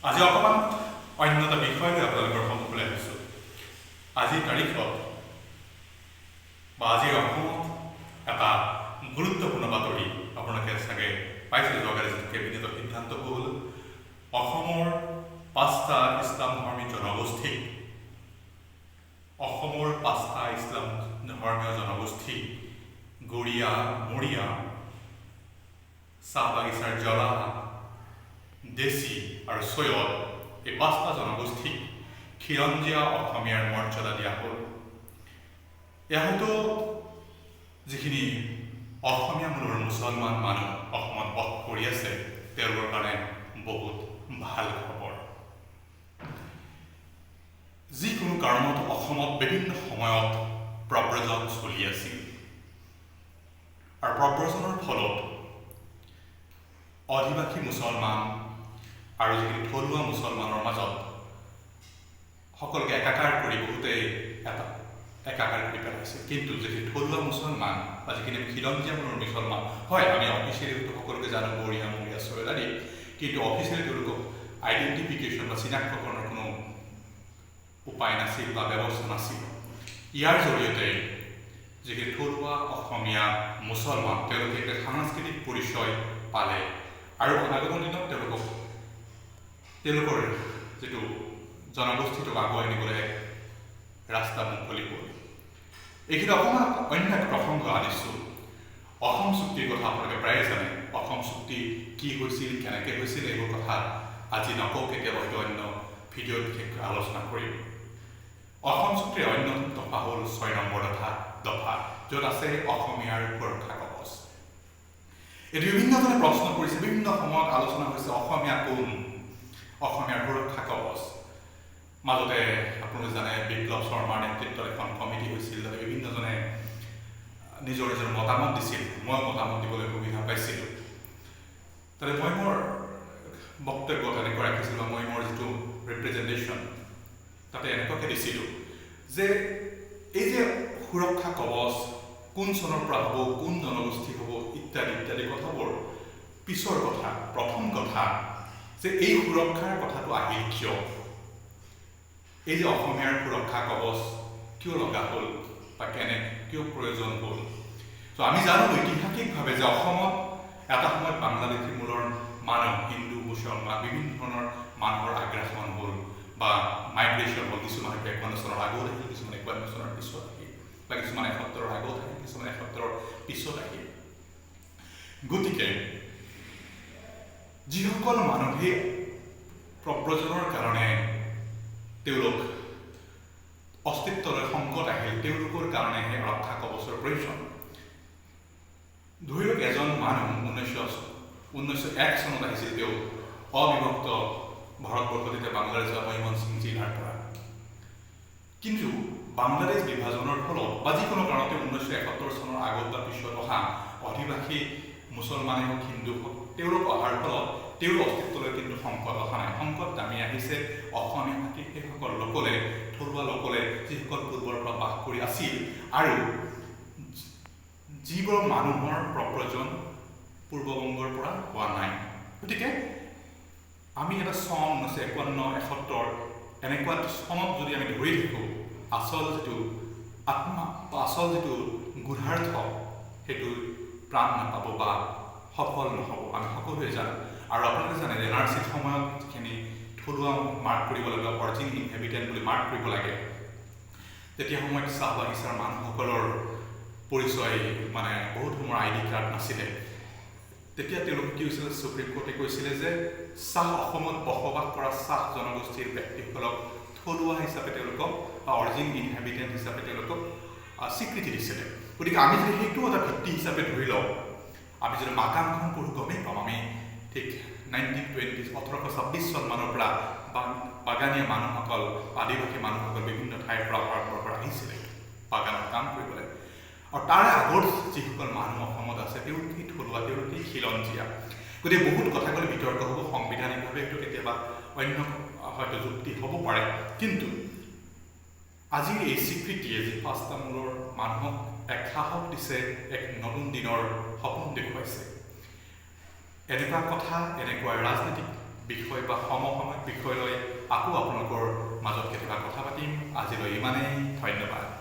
আজি অকণমান অন্য এটা বিষয় লৈ আপোনালোকৰ সন্মুখলৈ আহিছোঁ। আজিৰ তাৰিখত বা আজিৰ অসমত এটা গুৰুত্বপূৰ্ণ বাতৰি আপোনালোকে চাগে পাইছে। যোৱাকালি যিটো কেবিনেটৰ সিদ্ধান্ত হ'ল, অসমৰ পাঁচটা ইছলাম ধৰ্মী জনগোষ্ঠীক, অসমৰ পাঁচটা ইছলাম ধৰ্মীয় জনগোষ্ঠী গৰীয়া, মৰিয়া, চাহ বাগিচাৰ জলাহ, দেশী আৰু চৈয়দ, এই পাঁচটা জনগোষ্ঠীক খিলঞ্জীয়া অসমীয়াৰ মৰ্যাদা দিয়া হ'ল। এয়া হয়তো যিখিনি অসমীয়া মূলৰ মুছলমান মানুহ অসমত বাস কৰি আছে, তেওঁলোকৰ কাৰণে বহুত ভাল খবৰ। যিকোনো কাৰণত অসমত বিভিন্ন সময়ত প্ৰব্ৰজন চলি আছিল আৰু প্ৰব্ৰজনৰ ফলত অধিবাসী মুছলমান আৰু যিখিনি থলুৱা মুছলমানৰ মাজত সকলোকে একাকাৰ কৰি, বহুতেই এটা একাকাৰ কৰি পেলাইছে। কিন্তু যিখিনি থলুৱা মুছলমান বা যিখিনি খিলঞ্জীয়া মূলৰ মুছলমান হয়, আমি অফিচিয়েলি হয়তো সকলোকে জানো গৰীয়া, মৰিয়া, চৈয়দ আদি, কিন্তু অফিচিয়েলি তেওঁলোকক আইডেণ্টিফিকেশ্যন বা চিনাক্তকৰণৰ কোনো উপায় নাছিল বা ব্যৱস্থা নাছিল। ইয়াৰ জৰিয়তে যিখিনি থলুৱা অসমীয়া মুছলমান, তেওঁলোকে এক সাংস্কৃতিক পৰিচয় পালে আৰু অনাগত দিনত তেওঁলোকক তেওঁলোকৰ যিটো জনগোষ্ঠীটোক আগুৱাই নিবলৈ এক ৰাস্তা মুকলি হ'ল। এইখিনি অকণমান অন্য এক প্ৰসংগ আনিছোঁ। অসম চুক্তিৰ কথা আপোনালোকে প্ৰায়ে জানে। অসম চুক্তি কি হৈছিল, কেনেকৈ হৈছিল, এইবোৰ কথা আজি নকওঁ। কেতিয়াবা হয়তো অন্য ভিডিঅ'ত বিশেষকৈ আলোচনা কৰিম। অসম চুক্তিৰ অন্যতম দফা হ'ল 6 নম্বৰ দফা, য'ত আছে অসমীয়াৰ সুৰক্ষা কৱচ। এইটো বিভিন্নজনে প্ৰশ্ন কৰিছে, বিভিন্ন সময়ত আলোচনা হৈছে, অসমীয়া কোন, অসমীয়াৰ সুৰক্ষা কৱচ। মাজতে আপোনালোকে জানে, বিপ্লৱ শৰ্মাৰ নেতৃত্বত এখন কমিটি হৈছিল। তাতে বিভিন্নজনে নিজৰ নিজৰ মতামত দিছিল। মই মতামত দিবলৈ সুবিধা পাইছিলোঁ। তাতে মই মোৰ বক্তব্য তেনেকৈ ৰাখিছিলোঁ বা মই মোৰ যিটো ৰিপ্ৰেজেণ্টেশ্যন তাতে এনেকুৱাকৈ দিছিলোঁ যে এই যে সুৰক্ষা কৱচ কোন চনৰ পৰা হ'ব, কোন জনগোষ্ঠী হ'ব, ইত্যাদি ইত্যাদি কথাবোৰ পিছৰ কথা। প্ৰথম কথা যে এই সুৰক্ষাৰ কথাটো আহিল কিয়? এই যে অসমীয়াৰ সুৰক্ষা কৱচ কিয় লগা হ'ল বা কিয় প্ৰয়োজন হ'ল? ত' আমি জানো ঐতিহাসিকভাৱে যে অসমত এটা সময়ত বাংলাদেশী মূলৰ মানুহ, হিন্দু, মুছলমান, বিভিন্ন ধৰণৰ মানুহৰ আগ্ৰাসন হ'ল বা মাইগ্ৰেশ্যন হ'ল। কিছুমান হয়তো 51 চনৰ আগত আহিল, কিছুমান 51 চনৰ পিছত আহিল বা কিছুমান 71ৰ আগত আহিল, কিছুমান 71ৰ পিছত আহিল। গতিকে যিসকল মানুহে প্ৰব্ৰজনৰ কাৰণে তেওঁলোক অস্তিত্বলৈ সংকট আহিল, তেওঁলোকৰ কাৰণেহে ৰক্ষা কৱচৰ প্ৰয়োজন। ধৰি লওক এজন মানুহ 1901 চনত আহিছিল। তেওঁ অবিভক্ত ভাৰতবৰ্ষত তেতিয়া বাংলাদেশ বা ময়মনসিং জিলাৰ পৰা। কিন্তু বাংলাদেশ বিভাজনৰ ফলত বা যিকোনো কাৰণতে 1971 চনৰ আগত বা পিছত অহা অধিবাসী মুছলমানে হওক, হিন্দু হওক, তেওঁলোক অহাৰ ফলত তেওঁৰ অস্তিত্বলৈ কিন্তু সংকট অহা নাই। সংকট নামি আহিছে অসমীয়া ভাষী সেইসকল লোকলে, থলুৱা লোকলে, যিসকল পূৰ্বৰ পৰা বাস কৰি আছিল আৰু যিবোৰ মানুহৰ প্ৰব্ৰজন পূৰ্ববংগৰ পৰা হোৱা নাই। গতিকে আমি এটা চন 1951, 71 এনেকুৱা চনত যদি আমি ধৰি থাকোঁ, আচল যিটো আত্মা বা আচল যিটো গূঢ়াৰ্থ, সেইটো প্ৰাণ নাপাব বা সফল নহ'ব। আমি সকলোৱে জানো আৰু আপোনালোকে জানে যে এনআৰচিৰ সময়ত যিখিনি থলুৱা মাৰ্ক কৰিব লাগে, অৰিজিন ইনহেবিটেণ্ট বুলি মাৰ্ক কৰিব লাগে, তেতিয়া সময়ত চাহ বাগিচাৰ মানুহসকলৰ পৰিচয় মানে বহুত সময়ৰ আইডি কাৰ্ড নাছিলে। তেতিয়া তেওঁলোকে কি হৈছিলে, সুপ্ৰিম কোৰ্টে কৈছিলে যে চাহ অসমত বসবাস কৰা চাহ জনগোষ্ঠীৰ ব্যক্তিসকলক থলুৱা হিচাপে তেওঁলোকক বা অৰিজিন ইনহেবিটেণ্ট হিচাপে তেওঁলোকক স্বীকৃতি দিছিলে। গতিকে আমি যদি সেইটো এটা ভিত্তি হিচাপে ধৰি লওঁ, আমি যদি মাকামখন পঢ়োঁ, গমেই পাম আমি ঠিক 1920, 1826 চনমানৰ পৰা বাগানীয়া মানুহসকল, আদিবাসী মানুহসকল বিভিন্ন ঠাইৰ পৰা ভাৰতবৰ্ষৰ আহিছিলে বাগানত কাম কৰিবলৈ। আৰু তাৰে আগত যিসকল মানুহ অসমত আছে, তেওঁলোকেই থলুৱা, তেওঁলোকেই খিলঞ্জীয়া। গতিকে বহুত কথা ক'লে বিতৰ্ক হ'ব। সাংবিধানিকভাৱে সেইটো কেতিয়াবা অন্য হয়তো যুক্তি হ'ব পাৰে। কিন্তু আজিৰ এই স্বীকৃতিয়ে যি পাঁচটা মূলৰ মানুহক এক সাহস দিছে, এক নতুন দিনৰ সপোন দেখুৱাইছে। এনেকুৱা কথা, এনেকুৱা ৰাজনীতিক বিষয় বা সমসাময়িক বিষয় লৈ আকৌ আপোনালোকৰ মাজত কেতিয়াবা কথা পাতিম। আজিলৈ ইমানেই, ধন্যবাদ।